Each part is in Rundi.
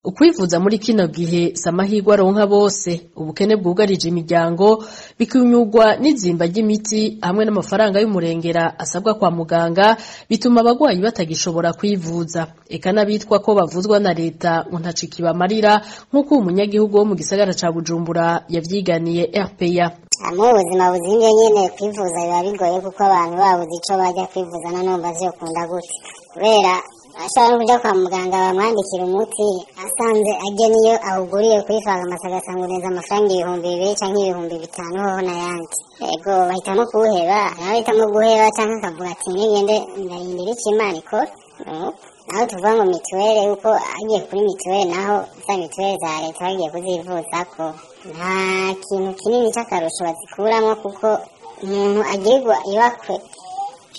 Ukwivuza muri kino gihe si amahirwe aronka bose. Ubukene bwugarije imiryango bikunyurwa n'izimba ry'imiti hamwe n'amafaranga y'umurengera asabwa kwa muganga, bituma abagwayi batagishobora kwivuza. Eka n'abitwa ko bavuzwa na leta ngo ntaco ikibamarira, nk'uko uwu munyagihugu wo mu gisagara ca Bujumbura yavyiganiye RPA. Mu buzima buzimvye nyene kwivuza biba bigoye, kuko abantu babuze ico bajya kwivuza, none wumva vyokunda gute? Kubera ashobora no kuja kwa muganga bamwandikira umuti, asanze arya niyo awuguriye kuri farumasi agasanga urenze amafaranga 2000 canke 5000 hoho n'ayandi. Ego, bahitamwo kuwuheba, nawe ahitamwo guheba canke akavuga ati nigende ndarindira ico Imana ikora. Naho tuvuga ngo mituwere, yuko agiye kuri mituwere, naho za mituwere za leta bagiye kuzivuzako nta kintu kinini c'akarusho bazikuramwo, kuko umuntu agirirwa ibakwe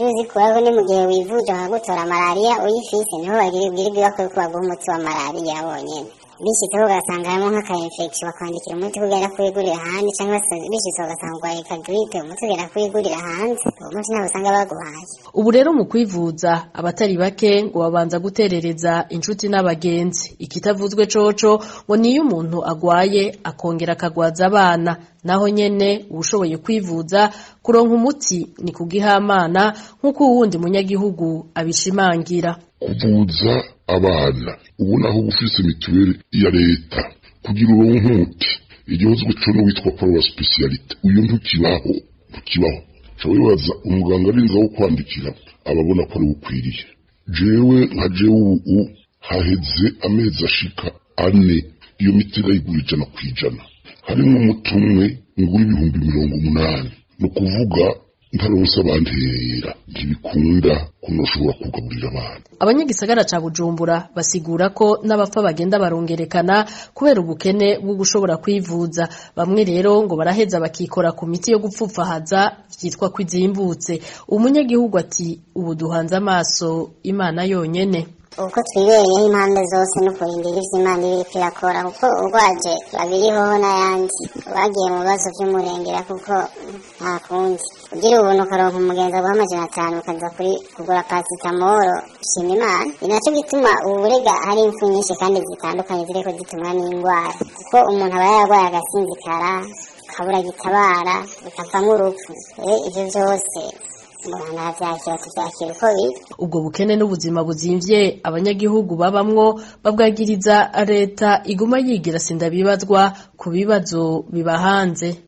uzikuraho ni mu gihe wivuje bakagutora malariya uyifise, niho bagirirwa ibakwe ko baguha umuti wa malariya wonyene. Bishitseho ugasanga harimo nk'aka infection, bakwandikira umuti kugenda kuwigurira ahandi, canke bishitse ugasanga urwaye ka grippe, umuti ugenda kuwigurira hanze, uwo muti ntawo usanga baguhaye. Ubu rero mu kwivuza abatari bake ngo babanza guterereza inshuti n'abagenzi. Ikitavuzwe coco ngo niyo umuntu agwaye akongera akagwaza abana, naho nyene uwushoboye kwivuza kuronka umuti ni kugihamana, nk'uko uwundi munyagihugu abishimangira. Kuvuza abana ubu naho uba ufise mituweli ya leta, kugira uronke umuti igihozwe co n'uwitwa paul wa spécialité, uyu ntukibaho, ntukibaho. Ca wibaza umuganga arinze wo kwandikira ababona ko ari ukwiriye. Jewe nka jewe ubu haheze amezi ashika 4, iyo miti ndayigura 100%. Harimwo umuti umwe ngura 80,000, ni ukuvuga ntaronse abanterera ntibikunda ko noshobora kugaburira abana. Abanyagisagara ca Bujumbura basigura ko n'abapfa bagenda barongerekana kubera ubukene bwo gushobora kwivuza. Bamwe rero ngo baraheza bakikora ku miti yo gupfupfahaza vyitwa ko izimbutse. Umunyagihugu ati ubu duhanze amaso Imana yonyene. Uko twibereyeho impande zose no kurindira ivyo Imana iba iriko irakora, kuko urwaje babirihoho n'ayandi bagiye mu bibazo vy'umurengera, kuko nta kundi ugira ubuntu ukaronka umugenzi aguha 500 ukaza kuri kugura paracetamol, shima Imana. Ni naco gituma uburega hari impfu nyinshi kandi zitandukanye ziriko zitumwa n'ingwara, kuko umuntu aba yarwaye agasinzikara akabura gitabara, bikavamwo urupfu. Ivyo vyose umuntu aravyakira, tuvyakira uko biri. Ubwo bukene n'ubuzima buzimvye abanyagihugu babamwo babwagiriza leta iguma yigira sindabibazwa ku bibazo bibahanze.